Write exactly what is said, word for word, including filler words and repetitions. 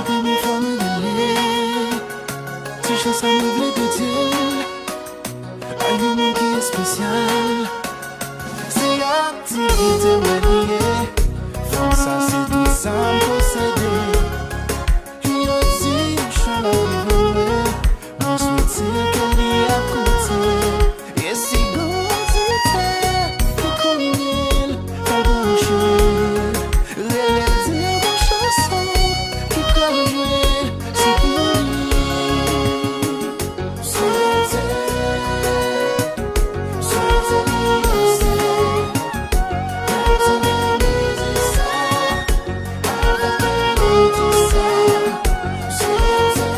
Premye fwa mwen rele, ti chan sa mwen vle dedye l a yon moun ki espesyal. Se aktivite mwen li ye. Fanm sa se tout sa m posede. Yo di m chan la rive mwen. Mwen swete ke li ap koute. E si gon oditè ki konnen l, fè l branche. Rele l, di l gon chanson ki pral jwe, se pou li. Swete, swete li danse. Lè l tande mizik sa, avèk melodi sa, swete.